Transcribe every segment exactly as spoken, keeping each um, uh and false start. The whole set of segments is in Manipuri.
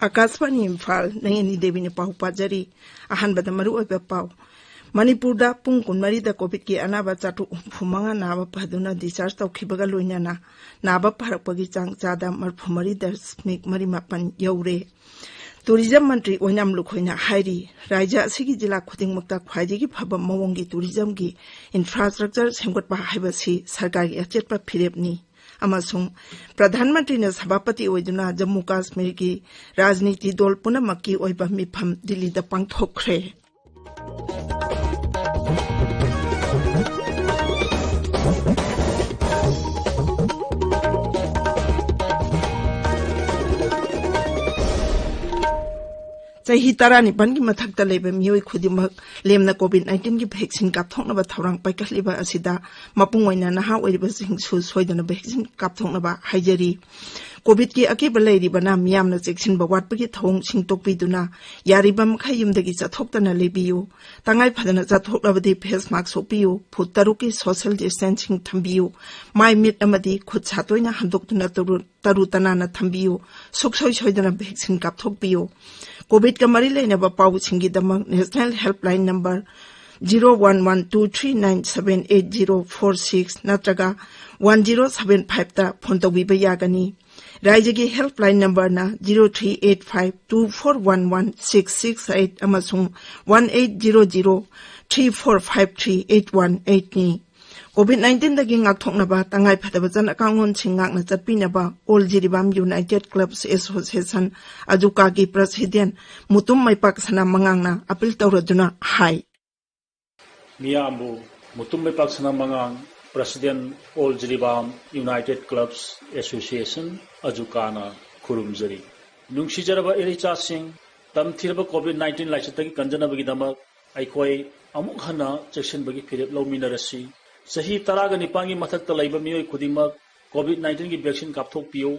ꯑꯥꯀꯥꯁꯕꯥꯅꯤ ꯏꯝꯐꯥꯜ, ꯅꯌꯅꯤ ꯗꯦꯕꯤꯅ ꯄꯥꯎ ꯄꯥꯖꯔꯤ꯫ ꯑꯍꯥꯟꯕꯗ ꯃꯔꯨꯑꯣꯏꯕ ꯄꯥꯎ꯫ ꯃꯅꯤꯄꯨꯔꯗ ꯄꯨꯡ ꯀꯨꯟꯃꯔꯤꯗ ꯀꯣꯚꯤꯗꯀꯤ ꯑꯅꯥꯕ ꯆꯥꯇ꯭ꯔꯨꯛ ꯍꯨꯝꯐꯨ ꯃꯉꯥ ꯅꯥꯕ ꯐꯗꯨꯅ discharge ꯇꯧꯈꯤꯕꯒ ꯂꯣꯏꯅꯅ ꯅꯥꯕ ꯐꯔꯛꯄꯒꯤ ꯆꯥꯡ ꯆꯥꯗ ꯃꯔꯤꯐꯨ ꯃꯔꯤ ꯗꯁꯃꯤꯛ ꯃꯔꯤ ꯃꯥꯄꯟ ꯌꯧꯔꯦ꯫ ꯇꯨꯔꯤꯖꯝ ꯃꯟꯇ꯭ꯔꯤ ꯑꯣꯏꯅꯥꯝ ꯂꯨꯈꯣꯏꯅ ꯍꯥꯏꯔꯤ, ꯔꯥꯖ꯭ꯌ ꯑꯁꯤꯒꯤ ꯖꯤꯂꯥ ꯈꯨꯗꯤꯡꯃꯛꯇ ꯈ꯭ꯋꯥꯏꯗꯒꯤ ꯐꯕ ꯃꯑꯣꯡꯒꯤ ꯇꯨꯔꯤꯖꯝꯒꯤ infrastructure ꯁꯦꯝꯒꯠꯄ ꯍꯥꯏꯕꯁꯤ ꯁꯔꯀꯥꯔꯒꯤ ꯑꯆꯦꯠꯄ ꯐꯤꯔꯦꯞꯅꯤ꯫ ꯑꯃꯁꯨꯡ ꯄ꯭ꯔꯙꯥꯟ ꯃꯟꯇ꯭ꯔꯤꯅ ꯁꯚꯥꯄꯇꯤ ꯑꯣꯏꯗꯨꯅ ꯖꯝꯃꯨ ꯀꯥꯁꯃꯤꯔꯒꯤ ꯔꯥꯖꯅꯤꯇꯤ ꯗꯣꯜ ꯄꯨꯝꯅꯃꯛꯀꯤ ꯑꯣꯏꯕ ꯃꯤꯐꯝ ꯗꯤꯜꯂꯤꯗ ꯄꯥꯡꯊꯣꯛꯈ꯭ꯔꯦ꯫ ꯆꯍꯤ ꯇꯔꯥꯅꯤꯄꯥꯟꯒꯤ ꯃꯊꯛꯇ ꯂꯩꯕ ꯃꯤꯑꯣꯏ ꯈꯨꯗꯤꯡꯃꯛ ꯂꯦꯝꯅ ꯀꯣꯚꯤꯗ ꯅꯥꯏꯟꯇꯤꯟꯒꯤ vaccine ꯀꯥꯞꯊꯣꯛꯅꯕ ꯊꯧꯔꯥꯡ ꯄꯥꯏꯈꯠꯂꯤꯕ ꯑꯁꯤꯗ ꯃꯄꯨꯡ ꯑꯣꯏꯅ ꯅꯍꯥ ꯑꯣꯏꯔꯤꯕꯁꯤꯡꯁꯨ ꯁꯣꯏꯗꯅ vaccine ꯀꯥꯞꯊꯣꯛꯅꯕ ꯍꯥꯏꯖꯔꯤ꯫ ꯀꯣꯚꯤꯗꯀꯤ ꯑꯀꯤꯕ ꯂꯩꯔꯤꯕꯅ ꯃꯤꯌꯥꯝꯅ ꯆꯦꯛꯁꯤꯟꯕ ꯋꯥꯠꯄꯒꯤ ꯊꯧꯑꯣꯡꯁꯤꯡ ꯇꯣꯛꯄꯤꯗꯨꯅ ꯌꯥꯔꯤꯕ ꯃꯈꯩ ꯌꯨꯝꯗꯒꯤ ꯆꯠꯊꯣꯛꯇꯅ ꯂꯩꯕꯤꯌꯨ꯫ ꯇꯉꯥꯏ ꯐꯗꯅ ꯆꯠꯊꯣꯛꯂꯕꯗꯤ face mask ꯎꯞꯄꯤꯌꯨ, ꯐꯨꯠ ꯇꯔꯨꯛꯀꯤ social distancing ꯊꯝꯕꯤꯌꯨ, ꯃꯥꯏ ꯃꯤꯠ ꯑꯃꯗꯤ ꯈꯨꯠ ꯁꯥ ꯇꯣꯏꯅ ꯍꯥꯝꯗꯣꯛꯇꯨꯅ ꯇꯔꯨ-, ꯇꯔꯨ ꯇꯅꯥꯟꯅ ꯊꯝꯕꯤꯌꯨ, ꯁꯨꯛꯁꯣꯏ ꯁꯣꯏꯗꯅ vaccine ꯀꯥꯞꯊꯣꯛꯄꯤꯌꯨ꯫ ꯀꯣꯚꯤꯗꯀ ꯃꯔꯤ ꯂꯩꯅꯕ ꯄꯥꯎꯁꯤꯡꯒꯤꯗꯃꯛ National Helpline number zero one one two three nine seven eight zero four six ꯅꯠꯇ꯭ꯔꯒ one zero seven five ꯇ ꯐꯣꯟ ꯇꯧꯕꯤꯕ ꯌꯥꯒꯅꯤ꯫ ꯔꯥꯏꯖ꯭ꯌꯒꯤ helpline numberꯅ zero three eight five two four one one six six eight ꯑꯃꯁꯨꯡ one eight zero zero three four five three eight one eight ꯅꯤ꯫ ꯀꯣꯚꯤꯗ ꯅꯥꯏꯟꯇꯤꯟꯗꯒꯤ ꯉꯥꯛꯊꯣꯛꯅꯕ ꯇꯉꯥꯏ ꯐꯗꯕ ꯆꯠꯅ ꯀꯥꯡꯂꯣꯟꯁꯤꯡ ꯉꯥꯛꯅ ꯆꯠꯄꯤꯅꯕ All Jiribam United Clubs Association, ꯑꯖꯨꯀꯥꯒꯤ president Mutum ꯃꯩꯄꯥꯛ ꯁꯅꯥ ꯃꯉꯥꯡꯅ appeal ꯇꯧꯔꯗꯨꯅ ꯍꯥꯏ꯫ ꯃꯤꯌꯥꯝꯕꯨ ꯃꯨꯇꯨꯝ ꯃꯩꯄꯥꯛ ꯁꯅꯥ ꯃꯉꯥꯡ, president All Jiribam United Clubs Association, ꯑꯖꯨꯀꯥꯅ ꯈꯨꯔꯨꯝꯖꯔꯤ꯫ ꯅꯨꯡꯁꯤꯖꯔꯕ ꯏꯔꯩꯆꯥꯁꯤꯡ, ꯇꯝꯊꯤꯔꯕ ꯀꯣꯚꯤꯗ ꯅꯥꯏꯟꯇꯤꯟ ꯂꯥꯏꯆꯠꯇꯒꯤ ꯀꯟꯖꯅꯕꯒꯤꯗꯃꯛ ꯑꯩꯈꯣꯏ ꯑꯃꯨꯛ ꯍꯟꯅ ꯆꯦꯛꯁꯤꯟꯕꯒꯤ ꯐꯤꯔꯦꯞ ꯂꯧꯃꯤꯟꯅꯔꯁꯤ꯫ ꯆꯍꯤ ꯇꯔꯥꯒ ꯅꯤꯄꯥꯟꯒꯤ ꯃꯊꯛꯇ ꯂꯩꯕ ꯃꯤꯑꯣꯏ ꯈꯨꯗꯤꯡꯃꯛ ꯀꯣꯚꯤꯗ ꯅꯥꯏꯟꯇꯤꯟꯒꯤ vaccine ꯀꯥꯞꯊꯣꯛꯄꯤꯌꯨ,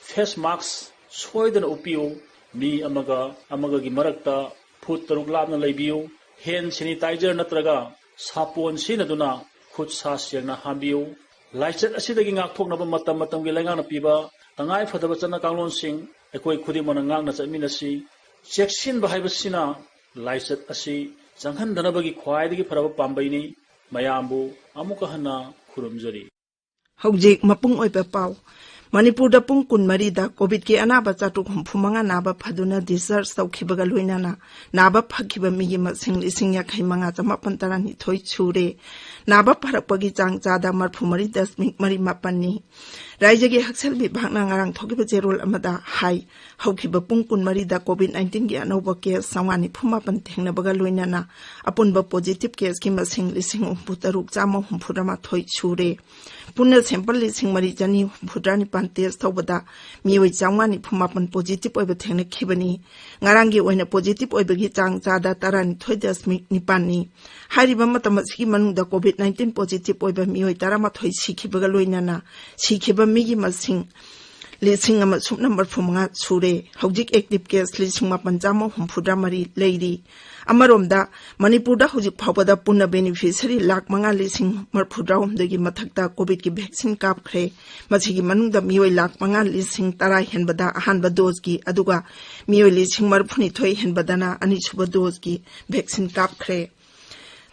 face mask ꯁꯣꯏꯗꯅ ꯎꯞꯄꯤꯌꯨ, ꯃꯤ ꯑꯃꯒ ꯑꯃꯒꯒꯤ ꯃꯔꯛꯇ ꯐꯨꯠ ꯇꯔꯨꯛ ꯂꯥꯞꯅ ꯂꯩꯕꯤꯌꯨ꯫ ꯍꯦꯟ ꯁꯦꯅꯤꯇꯥꯏꯖꯔ ꯅꯠꯇ꯭ꯔꯒ ꯁꯥꯄꯣꯟ ꯁꯤꯖꯤꯟꯅꯗꯨꯅ ꯈꯨꯠ ꯁꯥ ꯁꯦꯡꯅ ꯍꯥꯝꯕꯤꯌꯨ꯫ ꯂꯥꯏꯆꯠ ꯑꯁꯤꯗꯒꯤ ꯉꯥꯛꯊꯣꯛꯅꯕ ꯃꯇꯝ ꯃꯇꯝꯒꯤ ꯂꯩꯉꯥꯛꯅ ꯄꯤꯕ ꯇꯉꯥꯏ ꯐꯗꯕ ꯆꯠꯅ ꯀꯥꯡꯂꯣꯟꯁꯤꯡ ꯑꯩꯈꯣꯏ ꯈꯨꯗꯤꯡꯃꯛꯅ ꯉꯥꯛꯅ ꯆꯠꯃꯤꯟꯅꯁꯤ꯫ ꯆꯦꯛꯁꯤꯟꯕ ꯍꯥꯏꯕꯁꯤꯅ ꯂꯥꯏꯆꯠ ꯑꯁꯤ ꯆꯪꯍꯟꯗꯅꯕꯒꯤ ꯈ꯭ꯋꯥꯏꯗꯒꯤ ꯐꯔꯕ ꯄꯥꯝꯕꯩꯅꯤ꯫ ꯃꯌꯥꯝꯕꯨ ꯑꯃꯨꯛꯀ ꯍꯟꯅ ꯈꯨꯔꯨꯝꯖꯔꯤ꯫ ꯍꯧꯖꯤꯛ ꯃꯄꯨꯡ ꯑꯣꯏꯕ ꯄꯥꯎ꯫ ꯃꯅꯤꯄꯨꯔꯗ ꯄꯨꯡ ꯀꯨꯟꯃꯔꯤꯗ ꯀꯣꯚꯤꯗꯀꯤ ꯑꯅꯥꯕ ꯆꯥꯇ꯭ꯔꯨꯛ ꯍꯨꯝꯐꯨ ꯃꯉꯥ ꯅꯥꯕ ꯐꯗꯨꯅ discharge ꯇꯧꯈꯤꯕꯒ ꯂꯣꯏꯅꯅ ꯅꯥꯕ ꯐꯈꯤꯕ ꯃꯤꯒꯤ ꯃꯁꯤꯡ ꯂꯤꯁꯤꯡ ꯌꯥꯡꯈꯩ ꯃꯉꯥ ꯆꯃꯥꯄꯟ ꯇꯔꯥꯅꯤꯊꯣꯏ ꯁꯨꯔꯦ꯫ ꯅꯥꯕ ꯐꯔꯛꯄꯒꯤ ꯆꯥꯡ ꯆꯥꯗ ꯃꯔꯐꯨ ꯃꯔꯤ ꯗꯁꯃꯤꯛ ꯃꯔꯤ ꯃꯥꯄꯟꯅꯤ꯫ ꯔꯥꯏꯖꯒꯤ ꯍꯛꯁꯦꯜ ꯕꯤꯚꯥꯒꯅ ꯉꯔꯥꯡ ꯊꯣꯛꯈꯤꯕ ꯆꯦꯔꯣꯜ ꯑꯃꯗ ꯍꯥꯏ, ꯍꯧꯈꯤꯕ ꯄꯨꯡ ꯀꯨꯟꯃꯔꯤꯗ ꯀꯣꯚꯤꯗ ꯅꯥꯏꯟꯇꯤꯟꯒꯤ ꯑꯅꯧꯕ ꯀꯦꯁ ꯆꯥꯝꯃꯉꯥ ꯅꯤꯐꯨ ꯃꯥꯄꯟ ꯊꯦꯡꯅꯕꯒ ꯂꯣꯏꯅꯅ ꯑꯄꯨꯟꯕ ꯄꯣꯖꯤꯇꯤꯚ ꯀꯦꯁꯀꯤ ꯃꯁꯤꯡ ꯂꯤꯁꯤꯡ ꯍꯨꯝꯐꯨ ꯇꯔꯨꯛ ꯆꯥꯝꯃ ꯍꯨꯝꯐꯨꯇꯔꯥꯃꯥꯊꯣꯏ ꯁꯨꯔꯦ꯫ ꯄꯨꯟꯅ ꯁꯦꯝꯄꯜ ꯂꯤꯁꯤꯡ ꯃꯔꯤ ꯆꯅꯤ ꯍꯨꯝꯐꯨꯇꯔꯥ ꯅꯤꯄꯥꯟ ꯇꯦꯁ ꯇꯧꯕꯗ ꯃꯤꯑꯣꯏ ꯆꯥꯝꯃꯉꯥ ꯅꯤꯐꯨ ꯃꯥꯄꯟ ꯄꯣꯖꯤꯇꯤꯚ ꯑꯣꯏꯕ ꯊꯦꯡꯅꯈꯤꯕꯅꯤ꯫ ꯉꯔꯥꯡꯒꯤ ꯑꯣꯏꯅ ꯄꯣꯖꯤꯇꯤꯚ ꯑꯣꯏꯕꯒꯤ ꯆꯥꯡ ꯆꯥꯗ ꯇꯔꯥꯅꯤꯊꯣꯏ ꯗꯁꯃꯤꯛ ꯅꯤꯄꯥꯟꯅꯤ꯫ ꯍꯥꯏꯔꯤꯕ ꯃꯇꯝ ꯑꯁꯤꯒꯤ ꯃꯅꯨꯡꯗ ꯀꯣꯚꯤꯗ ꯅꯥꯏꯟꯇꯤꯟ ꯄꯣꯖꯤꯇꯤꯚ ꯑꯣꯏꯕ ꯃꯤꯑꯣꯏ ꯇꯔꯥꯃꯥꯊꯣꯏ ꯁꯤꯈꯤꯕꯒ ꯂꯣꯏꯅꯅ ꯁꯤꯈꯤꯕ ꯃꯤꯒꯤ ꯃꯁꯤꯡ ꯂꯤꯁꯤꯡ ꯑꯃ ꯁꯨꯞꯅ ꯃꯔꯐꯨ ꯃꯉꯥ ꯁꯨꯔꯦ꯫ ꯍꯧꯖꯤꯛ ꯑꯦꯛꯇꯤꯚ ꯀꯦꯁ ꯂꯤꯁꯤꯡ ꯃꯥꯄꯟ ꯆꯥꯝꯃ ꯍꯨꯝꯐꯨꯇꯔꯥ ꯃꯔꯤ ꯂꯩꯔꯤ꯫ ꯑꯃꯔꯣꯝꯗ, ꯃꯅꯤꯄꯨꯔꯗ ꯍꯧꯖꯤꯛ ꯐꯥꯎꯕꯗ ꯄꯨꯟꯅ ꯕꯦꯅꯤꯐꯤꯁꯔꯤ ꯂꯥꯈ ꯃꯉꯥ ꯂꯤꯁꯤꯡ ꯃꯔꯐꯨꯇꯔꯥꯍꯨꯝꯗꯣꯏꯒꯤ ꯃꯊꯛꯇ ꯀꯣꯚꯤꯗꯀꯤ ꯚꯦꯛꯁꯤꯟ ꯀꯥꯞꯈ꯭ꯔꯦ꯫ ꯃꯁꯤꯒꯤ ꯃꯅꯨꯡꯗ ꯃꯤꯑꯣꯏ ꯂꯥꯈ ꯃꯉꯥ ꯂꯤꯁꯤꯡ ꯇꯔꯥ ꯍꯦꯟꯕꯗ ꯑꯍꯥꯟꯕ ꯗꯣꯖꯀꯤ, ꯑꯗꯨꯒ ꯃꯤꯑꯣꯏ ꯂꯤꯁꯤꯡ ꯃꯔꯐꯨꯅꯤꯊꯣꯏ ꯍꯦꯟꯕꯗꯅ ꯑꯅꯤꯁꯨꯕ ꯗꯣꯖꯀꯤ ꯚꯦꯛꯁꯤꯟ ꯀꯥꯞꯈ꯭ꯔꯦ꯫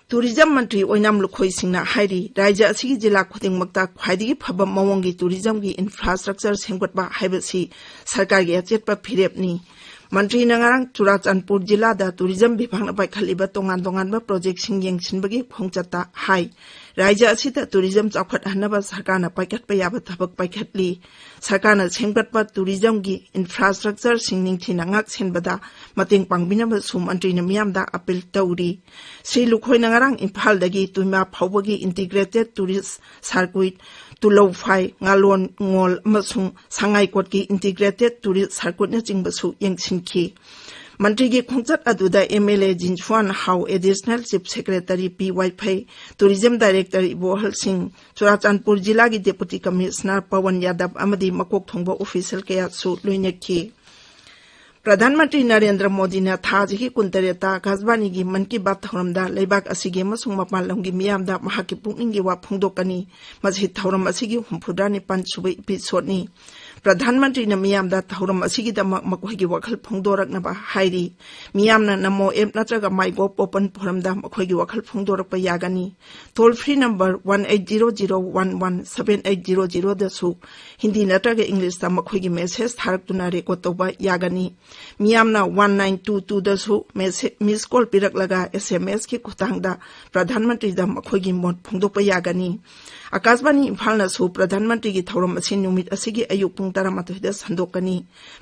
ꯇꯨꯔꯤꯖꯝ ꯃꯟꯇ꯭ꯔꯤ ꯑꯣꯏꯅꯥꯝ ꯂꯨꯈꯣꯏ ꯁꯤꯡꯅ ꯍꯥꯏꯔꯤ, ꯔꯥꯖ꯭ꯌ ꯑꯁꯤꯒꯤ ꯖꯤꯂꯥ ꯈꯨꯗꯤꯡꯃꯛꯇ ꯈ꯭ꯋꯥꯏꯗꯒꯤ ꯐꯕ ꯃꯑꯣꯡꯒꯤ ꯇꯨꯔꯤꯖꯝꯒꯤ ꯏꯟꯐ꯭ꯔꯥꯁ꯭ꯇ꯭ꯔꯛꯆꯔ ꯁꯦꯝꯒꯠꯄ ꯍꯥꯏꯕꯁꯤ ꯁꯔꯀꯥꯔꯒꯤ ꯑꯆꯦꯠꯄ ꯐꯤꯔꯦꯞꯅꯤ꯫ ꯃꯟꯇ꯭ꯔꯤꯅ ꯉꯔꯥꯡ ꯆꯨꯔꯥꯆꯥꯟꯄꯨꯔ ꯖꯤꯂꯥꯗ ꯇꯨꯔꯤꯖꯝ ꯕꯤꯚꯥꯒꯅ ꯄꯥꯏꯈꯠꯂꯤꯕ ꯇꯣꯉꯥꯟ ꯇꯣꯉꯥꯟꯕ ꯄ꯭ꯔꯣꯖꯦꯛꯁꯤꯡ ꯌꯦꯡꯁꯤꯟꯕꯒꯤ ꯈꯣꯡꯆꯠꯇ ꯍꯥꯏ, ꯔꯥꯖ꯭ꯌ ꯑꯁꯤꯗ ꯇꯨꯔꯤꯖꯝ ꯆꯥꯎꯈꯠꯍꯟꯅꯕ ꯁꯔꯀꯥꯔꯅ ꯄꯥꯏꯈꯠꯄ ꯌꯥꯕ ꯊꯕꯛ ꯄꯥꯏꯈꯠꯂꯤ꯫ ꯁꯔꯀꯥꯔꯅ ꯁꯦꯝꯒꯠꯄ ꯇꯨꯔꯤꯖꯝꯒꯤ ꯏꯟꯐ꯭ꯔꯥꯁ꯭ꯇ꯭ꯔꯛꯆꯔꯁꯤꯡ ꯅꯤꯡꯊꯤꯅ ꯉꯥꯛ ꯁꯦꯟꯕꯗ ꯃꯇꯦꯡ ꯄꯥꯡꯕꯤꯅꯕꯁꯨ ꯃꯟꯇ꯭ꯔꯤꯅ ꯃꯤꯌꯥꯝꯗ ꯑꯄꯤꯜ ꯇꯧꯔꯤ꯫ ꯁ꯭ꯔꯤ ꯂꯨꯈꯣꯏꯅ ꯉꯔꯥꯡ ꯏꯝꯐꯥꯜꯗꯒꯤ ꯇꯨꯏꯃꯥ ꯐꯥꯎꯕꯒꯤ integrated tourist circuit, Tulouphai, Ngalonngol ꯑꯃꯁꯨꯡ ꯁꯉꯥꯏꯀꯣꯠꯀꯤ ꯏꯟꯇꯤꯒ꯭ꯔꯦꯇꯦꯗ ꯇꯨꯔꯤꯁ ꯁꯥꯔꯀ꯭ꯋꯤꯠꯅꯆꯤꯡꯕꯁꯨ ꯌꯦꯡꯁꯤꯟꯈꯤ꯫ ꯃꯟꯇ꯭ꯔꯤꯒꯤ ꯈꯣꯡꯆꯠ ꯑꯗꯨꯗ M L A Jinsuwan Hau, additional chief secretary P Vaiphei, tourism director Ibohal Singh, Churachandpur ꯖꯤꯂꯥꯒꯤ ꯗꯦꯄꯨꯇꯤ ꯀꯃꯤꯁꯅꯔ ꯄꯋꯟ ꯌꯥꯗꯕ ꯑꯃꯗꯤ ꯃꯀꯣꯛ ꯊꯣꯡꯕ ꯑꯣꯐꯤꯁꯤꯌꯦꯜ ꯀꯌꯥꯁꯨ ꯂꯣꯏꯅꯈꯤ꯫ ꯄ꯭ꯔꯙꯥꯟ ꯃꯟꯇ꯭ꯔꯤ ꯅꯔꯦꯟꯗ꯭ꯔ ꯃꯣꯗꯤꯅ ꯊꯥ ꯑꯁꯤꯒꯤ ꯀꯨꯟꯇꯔꯦꯠꯇ ꯑꯀꯥꯁꯕꯥꯅꯤꯒꯤ ꯃꯟ ꯀꯤ ꯕꯥꯠ ꯊꯧꯔꯝꯗ ꯂꯩꯕꯥꯛ ꯑꯁꯤꯒꯤ ꯑꯃꯁꯨꯡ ꯃꯄꯥꯟ ꯂꯝꯒꯤ ꯃꯤꯌꯥꯝꯗ ꯃꯍꯥꯛꯀꯤ ꯄꯨꯛꯅꯤꯡꯒꯤ ꯋꯥ ꯐꯣꯡꯗꯣꯛꯀꯅꯤ꯫ ꯃꯁꯤ ꯊꯧꯔꯝ ꯑꯁꯤꯒꯤ ꯍꯨꯝꯐꯨꯇꯔꯥ ꯅꯤꯄꯥꯟ ꯁꯨꯕ ꯏꯄꯤꯁꯣꯗꯅꯤ꯫ ꯄ꯭ꯔꯙꯥꯟ ꯃꯟꯇ꯭ꯔꯤꯅ ꯃꯤꯌꯥꯝꯗ ꯊꯧꯔꯝ ꯑꯁꯤꯒꯤꯗꯃꯛ ꯃꯈꯣꯏꯒꯤ ꯋꯥꯈꯜ ꯐꯣꯡꯗꯣꯔꯛꯅꯕ ꯍꯥꯏꯔꯤ꯫ ꯃꯤꯌꯥꯝꯅ ꯅꯃꯣ ꯑꯦꯞ ꯅꯠꯇ꯭ꯔꯒ ꯃꯥꯏ ꯒꯣꯚ ꯑꯣꯄꯟ ꯐꯣꯔꯝꯗ ꯃꯈꯣꯏꯒꯤ ꯋꯥꯈꯜ ꯐꯣꯡꯗꯣꯔꯛꯄ ꯌꯥꯒꯅꯤ꯫ Toll free number one eight zero zero one one seven eight zero ꯖꯤꯔꯣꯗꯁꯨ ꯍꯤꯟꯗꯤ ꯅꯠꯇ꯭ꯔꯒ ꯏꯪꯂꯤꯁꯇ ꯃꯈꯣꯏꯒꯤ ꯃꯦꯁꯦꯖ ꯊꯥꯔꯛꯇꯨꯅ ꯔꯦꯀꯣꯔꯗ ꯇꯧꯕ ꯌꯥꯒꯅꯤ꯫ ꯃꯤꯌꯥꯝꯅ ꯋꯥꯟ ꯅꯥꯏꯟ ꯇꯨ ꯇꯨꯗꯁꯨ ꯃꯦꯁꯦ-, ꯃꯤꯁ ꯀꯣꯜ ꯄꯤꯔꯛꯂꯒ ꯑꯦꯁ ꯑꯦꯝ ꯑꯦꯁꯀꯤ ꯈꯨꯠꯊꯥꯡꯗ ꯄ꯭ꯔꯙꯥꯟ ꯃꯟꯇ꯭ꯔꯤꯗ ꯃꯈꯣꯏꯒꯤ ꯃꯣꯠ ꯐꯣꯡꯗꯣꯛꯄ ꯌꯥꯒꯅꯤ꯫ ꯑꯀꯥꯁꯕꯥꯅꯤ ꯏꯝꯐꯥꯜꯅꯁꯨ ꯄ꯭ꯔꯙꯥꯟ ꯃꯟꯇ꯭ꯔꯤꯒꯤ ꯊꯧꯔꯝ ꯑꯁꯤ ꯅꯨꯃꯤꯠ ꯑꯁꯤꯒꯤ ꯑꯌꯨꯛ ꯄꯨꯡ ꯇꯔꯥꯃꯥꯊꯣꯏꯗ ꯁꯟꯗꯣꯛꯀꯅꯤ꯫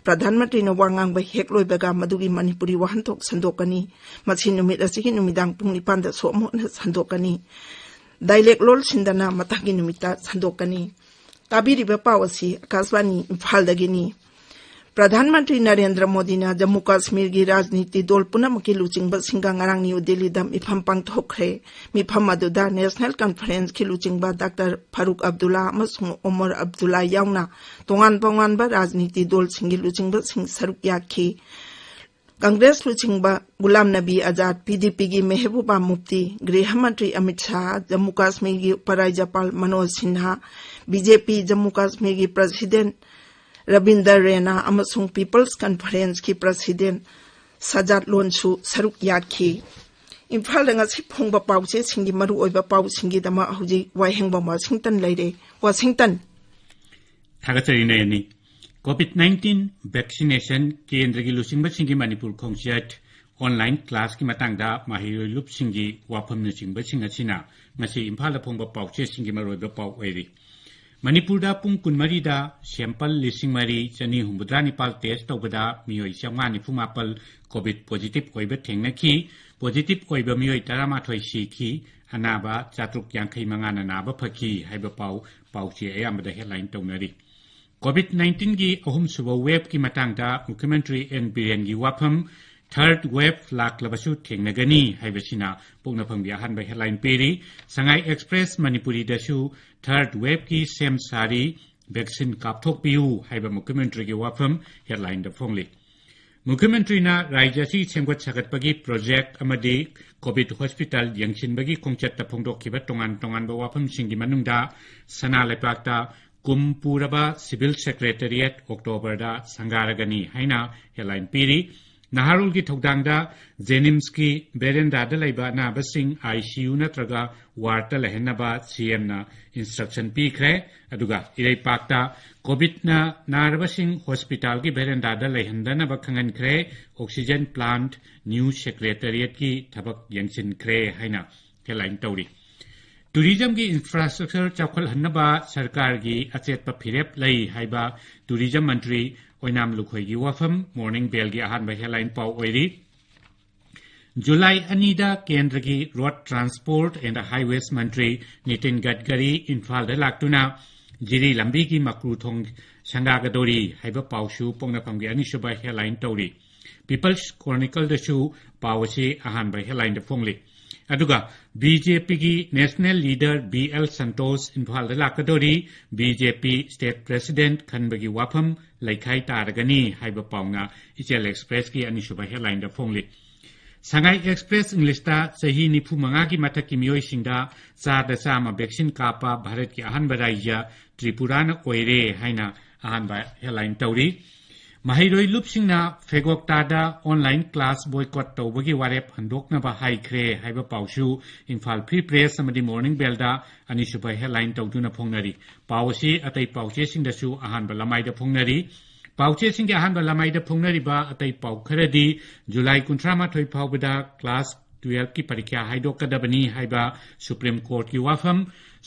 ꯄ꯭ꯔꯙꯥꯟ ꯃꯟꯇ꯭ꯔꯤꯅ ꯋꯥ ꯉꯥꯡꯕ ꯍꯦꯛ ꯂꯣꯏꯕꯒ ꯃꯗꯨꯒꯤ ꯃꯅꯤꯄꯨꯔꯤ ꯋꯥꯍꯟꯊꯣꯛ ꯁꯟꯗꯣꯛꯀꯅꯤ꯫ ꯃꯁꯤ ꯅꯨꯃꯤꯠ ꯑꯁꯤꯒꯤ ꯅꯨꯃꯤꯗꯥꯡ ꯄꯨꯡ ꯅꯤꯄꯥꯟꯗꯁꯨ ꯑꯃꯨꯛ ꯍꯟꯅ ꯁꯟꯗꯣꯛꯀꯅꯤ꯫ ꯗꯥꯏꯂꯦꯛ ꯂꯣꯜ ꯁꯤꯟꯗꯅ ꯃꯊꯪꯒꯤ ꯅꯨꯃꯤꯠꯇ ꯁꯟꯗꯣꯛꯀꯅꯤ꯫ ꯇꯥꯕꯤꯔꯤꯕ ꯄꯥꯎ ꯑꯁꯤ ꯑꯀꯥꯁꯕꯥꯅꯤ ꯏꯝꯐꯥꯜꯗꯒꯤꯅꯤ꯫ ꯄ꯭ꯔꯙꯥꯟ ꯃꯟꯇ꯭ꯔꯤ ꯅꯔꯦꯟꯗ꯭ꯔ ꯃꯣꯗꯤꯅ ꯖꯝꯃꯨ ꯀꯥꯁꯃꯤꯔꯒꯤ ꯔꯥꯖꯅꯤꯇꯤ ꯗꯣꯜ ꯄꯨꯝꯅꯃꯛꯀꯤ ꯂꯨꯆꯤꯡꯕꯁꯤꯡꯒ ꯉꯔꯥꯡ ꯅ꯭ꯌꯨ ꯗꯤꯜꯂꯤꯗ ꯃꯤꯐꯝ ꯄꯥꯡꯊꯣꯛꯈ꯭ꯔꯦ꯫ ꯃꯤꯐꯝ ꯑꯗꯨꯗ ꯅꯦꯁꯅꯦꯜ ꯀꯟꯐꯔꯦꯟꯁꯀꯤ ꯂꯨꯆꯤꯡꯕ ꯗꯥꯛꯇꯔ ꯐꯥꯔꯨꯛ ꯑꯕꯗꯨꯜꯂꯥ ꯑꯃꯁꯨꯡ ꯑꯣꯃꯔ ꯑꯕꯗꯨꯜꯂꯥ ꯌꯥꯎꯅ ꯇꯣꯉꯥꯟ ꯇꯣꯉꯥꯟꯕ ꯔꯥꯖꯅꯤꯇꯤ ꯗꯣꯜꯁꯤꯡꯒꯤ ꯂꯨꯆꯤꯡꯕꯁꯤꯡ ꯁꯔꯨꯛ ꯌꯥꯈꯤ꯫ ꯀꯪꯒ꯭ꯔꯦꯁ ꯂꯨꯆꯤꯡꯕ ꯒꯨꯂꯥꯝ ꯅꯕꯤ ꯑꯖꯥꯗ, ꯄꯤ ꯗꯤ ꯄꯤꯒꯤ ꯃꯦꯍꯕꯨꯕꯥ ꯃꯨꯐꯇꯤ, ꯒ꯭ꯔꯤꯍ ꯃꯟꯇ꯭ꯔꯤ ꯑꯃꯤꯠ ꯁꯥꯍ, ꯖꯝꯃꯨ ꯀꯥꯁꯃꯤꯔꯒꯤ ꯎꯄꯔꯥꯖ꯭ꯌꯄꯥꯜ ꯃꯅꯣꯖ ꯁꯤꯟꯍꯥ, ꯕꯤ ꯖꯦ ꯄꯤ ꯖꯝꯃꯨ ꯀꯥꯁꯃꯤꯔꯒꯤ ꯄ꯭ꯔꯁꯤꯗꯦꯟꯠ ꯔꯕꯤꯟꯗꯔ ꯔꯦꯅꯥ ꯑꯃꯁꯨꯡ ꯄꯤꯄꯜꯁ ꯀꯟꯐꯔꯦꯟꯁꯀꯤ ꯄ꯭ꯔꯁꯤꯗꯦꯟꯠ ꯁꯖꯥꯗ ꯂꯣꯟꯁꯨ ꯁꯔꯨꯛ ꯌꯥꯈꯤ꯫ ꯏꯝꯐꯥꯜꯗ ꯉꯁꯤ ꯐꯣꯡꯕ ꯄꯥꯎꯆꯦꯁꯤꯡꯒꯤ ꯃꯔꯨꯑꯣꯏꯕ ꯄꯥꯎꯁꯤꯡꯒꯤꯗꯃꯛ ꯍꯧꯖꯤꯛ ꯋꯥꯍꯦꯡꯕꯝ ꯋꯥꯁꯤꯡꯇꯟ ꯂꯩꯔꯦ꯫ ꯋꯥꯁꯤꯡꯇꯟ꯫ ꯊꯥꯒꯠꯆꯔꯤ ꯅꯌꯅꯤ꯫ ꯀꯣꯚꯤꯗ ꯅꯥꯏꯟꯇꯤꯟ ꯚꯦꯛꯁꯤꯅꯦꯁꯟ ꯀꯦꯟꯗ꯭ꯔꯒꯤ ꯂꯨꯆꯤꯡꯕꯁꯤꯡꯒꯤ ꯃꯅꯤꯄꯨꯔ ꯈꯣꯡꯆꯠ, ꯑꯣꯟꯂꯥꯏꯟ ꯀ꯭ꯂꯥꯁꯀꯤ ꯃꯇꯥꯡꯗ ꯃꯍꯩꯔꯣꯏ ꯂꯨꯞꯁꯤꯡꯒꯤ ꯋꯥꯐꯝꯅꯆꯤꯡꯕꯁꯤꯡ ꯑꯁꯤꯅ ꯉꯁꯤ ꯏꯝꯐꯥꯜꯗ ꯐꯣꯡꯕ ꯄꯥꯎꯆꯦꯁꯤꯡꯒꯤ ꯃꯔꯨꯑꯣꯏꯕ ꯄꯥꯎ ꯑꯣꯏꯔꯤ꯫ ꯃꯅꯤꯄꯨꯔꯗ ꯄꯨꯡ ꯀꯨꯟꯃꯔꯤꯗ ꯁꯦꯝꯄꯜ ꯂꯤꯁꯤꯡ ꯃꯔꯤ ꯆꯅꯤ ꯍꯨꯝꯐꯨꯇꯔꯥ ꯅꯤꯄꯥꯜ ꯇꯦꯁ ꯇꯧꯕꯗ ꯃꯤꯑꯣꯏ ꯆꯥꯝꯃꯉꯥ ꯅꯤꯐꯨ ꯃꯥꯄꯜ ꯀꯣꯚꯤꯗ ꯄꯣꯖꯤꯇꯤꯚ ꯑꯣꯏꯕ ꯊꯦꯡꯅꯈꯤ꯫ ꯄꯣꯖꯤꯇꯤꯚ ꯑꯣꯏꯕ ꯃꯤꯑꯣꯏ ꯇꯔꯥꯃꯥꯊꯣꯏ ꯁꯤꯈꯤ꯫ ꯑꯅꯥꯕ ꯆꯥꯇ꯭ꯔꯨꯛ ꯌꯥꯡꯈꯩ ꯃꯉꯥꯅ ꯅꯥꯕ ꯐꯈꯤ ꯍꯥꯏꯕ ꯄꯥꯎ ꯄꯥꯎꯆꯦ ꯑꯌꯥꯝꯕꯗ ꯍꯦꯗꯂꯥꯏꯟ ꯇꯧꯅꯔꯤ꯫ ꯀꯣꯚꯤꯗ ꯅꯥꯏꯟꯇꯤꯟꯒꯤ ꯑꯍꯨꯝꯁꯨꯕ ꯋꯦꯕꯀꯤ ꯃꯇꯥꯡꯗ ꯃꯨꯈ꯭ꯌꯃꯟꯇ꯭ꯔꯤ ꯑꯦꯟ ꯕꯤꯔꯦꯟꯒꯤ ꯋꯥꯐꯝ, ꯊꯔꯗ ꯋꯦꯕ ꯂꯥꯛꯂꯕꯁꯨ ꯊꯦꯡꯅꯒꯅꯤ ꯍꯥꯏꯕꯁꯤꯅ ꯄꯣꯛꯅꯐꯝꯒꯤ ꯑꯍꯥꯟꯕ ꯍꯦꯗꯂꯥꯏꯟ ꯄꯤꯔꯤ꯫ ꯁꯉꯥꯏ ꯑꯦꯛꯁꯄ꯭ꯔꯦꯁ ꯃꯅꯤꯄꯨꯔꯤꯗꯁꯨ ꯊꯔꯗ ꯋꯦꯕꯀꯤ ꯁꯦꯝ ꯁꯥꯔꯤ, ꯚꯦꯛꯁꯤꯟ ꯀꯥꯞꯊꯣꯛꯄꯤꯌꯨ ꯍꯥꯏꯕ ꯃꯨꯈ꯭ꯌꯃꯟꯇ꯭ꯔꯤꯒꯤ ꯋꯥꯐꯝ ꯍꯦꯗꯂꯥꯏꯟꯗ ꯐꯣꯡꯂꯤ꯫ ꯃꯨꯈ꯭ꯌ ꯃꯟꯇ꯭ꯔꯤꯅ ꯔꯥꯖ꯭ꯌ ꯑꯁꯤ ꯁꯦꯝꯒꯠ ꯁꯥꯒꯠꯄꯒꯤ ꯄ꯭ꯔꯣꯖꯦꯛ ꯑꯃꯗꯤ ꯀꯣꯚꯤꯗ ꯍꯣꯁꯄꯤꯇꯥꯜ ꯌꯦꯡꯁꯤꯟꯕꯒꯤ ꯈꯣꯡꯆꯠꯇ ꯐꯣꯡꯗꯣꯛꯈꯤꯕ ꯇꯣꯉꯥꯟ ꯇꯣꯉꯥꯟꯕ ꯋꯥꯐꯝꯁꯤꯡꯒꯤ ꯃꯅꯨꯡꯗ ꯁꯅꯥ ꯂꯩꯕꯥꯛꯇ ꯀꯨꯝ ꯄꯨꯔꯕ ꯁꯤꯚꯤꯜ ꯁꯦꯀ꯭ꯔꯦꯇꯔꯤꯌꯦꯠ ꯑꯣꯛꯇꯣꯕꯔꯗ ꯁꯪꯒꯥꯔꯒꯅꯤ ꯍꯥꯏꯅ ꯍꯦꯗꯂꯥꯏꯟ ꯄꯤꯔꯤ꯫ ꯅꯍꯥꯔꯣꯜꯒꯤ ꯊꯧꯗꯥꯡꯗ ꯖꯦꯅꯤꯝꯁꯀꯤ ꯕꯦꯔꯦꯟꯗꯥꯗ ꯂꯩꯕ ꯑꯅꯥꯕꯁꯤꯡ ꯑꯥꯏ ꯁꯤ ꯌꯨ ꯅꯠꯇ꯭ꯔꯒ ꯋꯥꯔꯗꯇ ꯂꯩꯍꯟꯅꯕ ꯁꯤ ꯑꯦꯝꯅ ꯏꯟꯁꯇ꯭ꯔꯛꯁꯟ ꯄꯤꯈ꯭ꯔꯦ꯫ ꯑꯗꯨꯒ ꯏꯔꯩꯄꯥꯛꯇ ꯀꯣꯚꯤꯗꯅ ꯅꯥꯔꯕꯁꯤꯡ ꯍꯣꯁꯄꯤꯇꯥꯜꯒꯤ ꯕꯦꯔꯦꯟꯗꯥꯗ ꯂꯩꯍꯟꯗꯅꯕ ꯈꯪꯍꯟꯈ꯭ꯔꯦ꯫ ꯑꯣꯛꯁꯤꯖꯦꯟ ꯄ꯭ꯂꯥꯟꯠ ꯅ꯭ꯌꯨ ꯁꯦꯀ꯭ꯔꯦꯇꯔꯤꯌꯦꯠꯀꯤ ꯊꯕꯛ ꯌꯦꯡꯁꯤꯟꯈ꯭ꯔꯦ ꯍꯥꯏꯅ ꯍꯦꯗꯂꯥꯏꯟ ꯇꯧꯔꯤ꯫ ꯇꯨꯔꯤꯖꯝꯒꯤ ꯏꯟꯐ꯭ꯔꯥꯁ꯭ꯇ꯭ꯔꯛꯆꯔ ꯆꯥꯎꯈꯠꯍꯟꯅꯕ ꯁꯔꯀꯥꯔꯒꯤ ꯑꯆꯦꯠꯄ ꯐꯤꯔꯦꯞ ꯂꯩ ꯍꯥꯏꯕ ꯇꯨꯔꯤꯖꯝ ꯃꯟꯇ꯭ꯔꯤ ꯑꯣꯏꯅꯥꯝ ꯂꯨꯈꯣꯏꯒꯤ ꯋꯥꯐꯝ ꯃꯣꯔꯅꯤꯡ ꯕꯦꯜꯒꯤ ꯑꯍꯥꯟꯕ ꯍꯦꯗꯂꯥꯏꯟ ꯄꯥꯎ ꯑꯣꯏꯔꯤ꯫ ꯖꯨꯂꯥꯏ ꯑꯅꯤꯗ ꯀꯦꯟꯗ꯭ꯔꯒꯤ ꯔꯣꯗ ꯇ꯭ꯔꯥꯟꯁꯄꯣꯔꯠ ꯑꯦꯟ ꯍꯥꯏꯋꯦꯁ ꯃꯟꯇ꯭ꯔꯤ ꯅꯤꯇꯤꯟ ꯒꯗꯀꯔꯤ ꯏꯝꯐꯥꯜꯗ ꯂꯥꯛꯇꯨꯅ ꯖꯤꯔꯤ ꯂꯝꯕꯤꯒꯤ ꯃꯀ꯭ꯔꯨ ꯊꯣꯡ ꯁꯪꯒꯥꯒꯗꯧꯔꯤ ꯍꯥꯏꯕ ꯄꯥꯎꯁꯨ ꯄꯣꯛꯅꯐꯝꯒꯤ ꯑꯅꯤꯁꯨꯕ ꯍꯦꯗꯂꯥꯏꯟ ꯇꯧꯔꯤ꯫ ꯄꯤꯄꯜꯁ ꯀ꯭ꯔꯣꯅꯤꯀꯜꯗꯁꯨ ꯄꯥꯎ ꯑꯁꯤ ꯑꯍꯥꯟꯕ ꯍꯦꯗꯂꯥꯏꯟꯗ ꯐꯣꯡꯂꯤ꯫ ꯑꯗꯨꯒ ꯕꯤ ꯖꯦ ꯄꯤꯒꯤ national leader B L Santosh ꯏꯝꯐꯥꯜꯗ ꯂꯥꯛꯀꯗꯧꯔꯤ꯫ ꯕꯤ ꯖꯦ ꯄꯤ ꯁ꯭ꯇꯦꯠ ꯄ꯭ꯔꯦꯁꯤꯗꯦꯟꯠ ꯈꯟꯕꯒꯤ ꯋꯥꯐꯝ ꯂꯩꯈꯥꯏ ꯇꯥꯔꯒꯅꯤ ꯍꯥꯏꯕ ꯄꯥꯎꯅ ꯏꯆꯦꯜ ꯑꯦꯛꯁꯄ꯭ꯔꯦꯁꯀꯤ ꯑꯅꯤꯁꯨꯕ ꯍꯦꯗꯂꯥꯏꯟꯗ ꯐꯣꯡꯂꯤ꯫ ꯁꯉꯥꯏ ꯑꯦꯛꯁꯄ꯭ꯔꯦꯁ ꯏꯪꯂꯤꯁꯇ ꯆꯍꯤ ꯅꯤꯐꯨ ꯃꯉꯥꯒꯤ ꯃꯊꯛꯀꯤ ꯃꯤꯑꯣꯏꯁꯤꯡꯗ ꯆꯥꯗ ꯆꯥꯝꯃ ꯚꯦꯛꯁꯤꯟ ꯀꯥꯞꯄ ꯚꯥꯔꯠꯀꯤ ꯑꯍꯥꯟꯕ ꯔꯥꯖ꯭ꯌ ꯇ꯭ꯔꯤꯄꯨꯔꯥꯅ ꯑꯣꯏꯔꯦ ꯍꯥꯏꯅ ꯑꯍꯥꯟꯕ ꯍꯦꯗꯂꯥꯏꯟ ꯇꯧꯔꯤ꯫ ꯃꯍꯩꯔꯣꯏ ꯂꯨꯞꯁꯤꯡꯅ ꯐꯦꯒꯣꯛꯇꯥꯗ ꯑꯣꯟꯂꯥꯏꯟ ꯀ꯭ꯂꯥꯁ ꯕꯣꯏꯀꯣꯠ ꯇꯧꯕꯒꯤ ꯋꯥꯔꯦꯞ ꯍꯟꯗꯣꯛꯅꯕ ꯍꯥꯏꯈ꯭ꯔꯦ ꯍꯥꯏꯕ ꯄꯥꯎꯁꯨ ꯏꯝꯐꯥꯜ ꯐ꯭ꯔꯤ ꯄ꯭ꯔꯦꯁ ꯑꯃꯗꯤ ꯃꯣꯔꯅꯤꯡ ꯕꯦꯜꯗ ꯑꯅꯤꯁꯨꯕ ꯍꯦꯗꯂꯥꯏꯟ ꯇꯧꯗꯨꯅ ꯐꯣꯡꯅꯔꯤ꯫ ꯄꯥꯎ ꯑꯁꯤ ꯑꯇꯩ ꯄꯥꯎꯆꯦꯁꯤꯡꯗꯁꯨ ꯑꯍꯥꯟꯕ ꯂꯃꯥꯏꯗ ꯐꯣꯡꯅꯔꯤ꯫ ꯄꯥꯎꯆꯦꯁꯤꯡꯒꯤ ꯑꯍꯥꯟꯕ ꯂꯃꯥꯏꯗ ꯐꯣꯡꯅꯔꯤꯕ ꯑꯇꯩ ꯄꯥꯎ ꯈꯔꯗꯤ ꯖꯨꯂꯥꯏ ꯀꯨꯟꯊ꯭ꯔꯥ ꯃꯥꯊꯣꯏ ꯐꯥꯎꯕꯗ ꯀ꯭ꯂꯥꯁ ꯇꯨꯋꯦꯜꯐꯀꯤ ꯄꯔꯤꯈ꯭ꯌꯥ ꯍꯥꯏꯗꯣꯛꯀꯗꯕꯅꯤ ꯍꯥꯏꯕ ꯁꯨꯄ꯭ꯔꯤꯝ ꯀꯣꯔꯠꯀꯤ ꯋꯥꯐꯝ,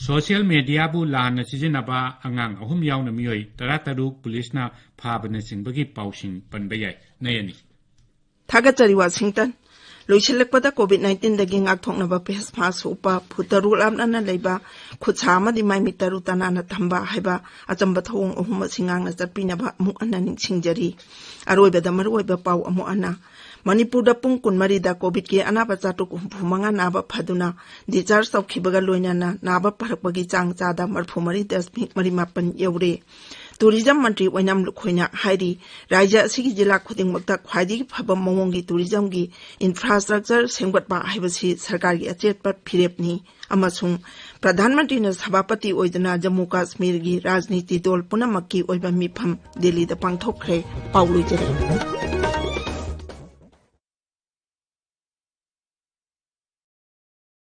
ꯁꯣꯁꯤꯌꯦꯜ ꯃꯦꯗꯤꯌꯥꯕꯨ ꯂꯥꯟꯅ ꯁꯤꯖꯤꯟꯅꯕ ꯑꯉꯥꯡ ꯑꯍꯨꯝ ꯌꯥꯎꯅ ꯃꯤꯑꯣꯏ ꯇꯔꯥꯇꯔꯨꯛ ꯄꯨꯂꯤꯁꯅ ꯐꯥꯕꯅꯆꯤꯡꯕꯒꯤ ꯄꯥꯎꯁꯤꯡ ꯄꯟꯕ ꯌꯥꯏ꯫ ꯅꯌꯅꯤ꯫ ꯊꯥꯒꯠꯆꯔꯤ ꯋꯥꯁꯤꯡꯇꯟ꯫ ꯂꯣꯏꯁꯤꯜꯂꯛꯄꯗ ꯀꯣꯚꯤꯗ ꯅꯥꯏꯟꯇꯤꯟꯗꯒꯤ ꯉꯥꯛꯊꯣꯛꯅꯕ ꯐꯦꯁ ꯃꯥꯁꯛ ꯎꯞꯄ, ꯐꯨꯠ ꯇꯔꯨꯛ ꯂꯥꯞꯅꯅ ꯂꯩꯕ, ꯈꯨꯠ ꯁꯥ ꯑꯃꯗꯤ ꯃꯥꯏ ꯃꯤꯠ ꯇꯔꯨ ꯇꯅꯥꯟꯅ ꯊꯝꯕ ꯍꯥꯏꯕ ꯑꯆꯝꯕ ꯊꯧꯑꯣꯡ ꯑꯍꯨꯝ ꯑꯁꯤ ꯉꯥꯛꯅ ꯆꯠꯄꯤꯅꯕ ꯑꯃꯨꯛ ꯍꯟꯅ ꯅꯤꯡꯁꯤꯡꯖꯔꯤ꯫ ꯑꯔꯣꯏꯕꯗ ꯃꯔꯨꯑꯣꯏꯕ ꯄꯥꯎ ꯑꯃꯨꯛ ꯍꯟꯅ꯫ ꯃꯅꯤꯄꯨꯔꯗ ꯄꯨꯡ ꯀꯨꯟꯃꯔꯤꯗ ꯀꯣꯚꯤꯗꯀꯤ ꯑꯅꯥꯕ ꯆꯥꯇ꯭ꯔꯨꯛ ꯍꯨꯝꯐꯨ ꯃꯉꯥ ꯅꯥꯕ ꯐꯗꯨꯅ ꯗꯤꯁꯆꯥꯔꯖ ꯇꯧꯈꯤꯕꯒ ꯂꯣꯏꯅꯅ ꯅꯥꯕ ꯐꯔꯛꯄꯒꯤ ꯆꯥꯡ ꯆꯥꯗ ꯃꯔꯤꯐꯨ ꯃꯔꯤ ꯗꯁꯃꯤꯛ ꯃꯔꯤ ꯃꯥꯄꯟ ꯌꯧꯔꯦ꯫ ꯇꯨꯔꯤꯖꯝ ꯃꯟꯇ꯭ꯔꯤ ꯑꯣꯏꯅꯥꯝ ꯂꯨꯈꯣꯏꯅ ꯍꯥꯏꯔꯤ, ꯔꯥꯖ꯭ꯌ ꯑꯁꯤꯒꯤ ꯖꯤꯂꯥ ꯈꯨꯗꯤꯡꯃꯛꯇ ꯈ꯭ꯋꯥꯏꯗꯒꯤ ꯐꯕ ꯃꯑꯣꯡꯒꯤ ꯇꯨꯔꯤꯖꯝꯒꯤ ꯏꯟꯐ꯭ꯔꯥꯁ꯭ꯇ꯭ꯔꯛꯆꯔ ꯁꯦꯝꯒꯠꯄ ꯍꯥꯏꯕꯁꯤ ꯁꯔꯀꯥꯔꯒꯤ ꯑꯆꯦꯠꯄ ꯐꯤꯔꯦꯞꯅꯤ ꯑꯃꯁꯨꯡ ꯄ꯭ꯔꯙꯥꯟ ꯃꯟꯇ꯭ꯔꯤꯅ ꯁꯚꯥꯄꯇꯤ ꯑꯣꯏꯗꯨꯅ ꯖꯝꯃꯨ ꯀꯥꯁꯃꯤꯔꯒꯤ ꯔꯥꯖꯅꯤꯇꯤ ꯗꯣꯜ ꯄꯨꯝꯅꯃꯛꯀꯤ ꯑꯣꯏꯕ ꯃꯤꯐꯝ ꯗꯤꯜꯂꯤꯗ ꯄꯥꯡꯊꯣꯛꯈ꯭ꯔꯦ꯫ ꯄꯥꯎ ꯂꯣꯏꯖꯔꯦ꯫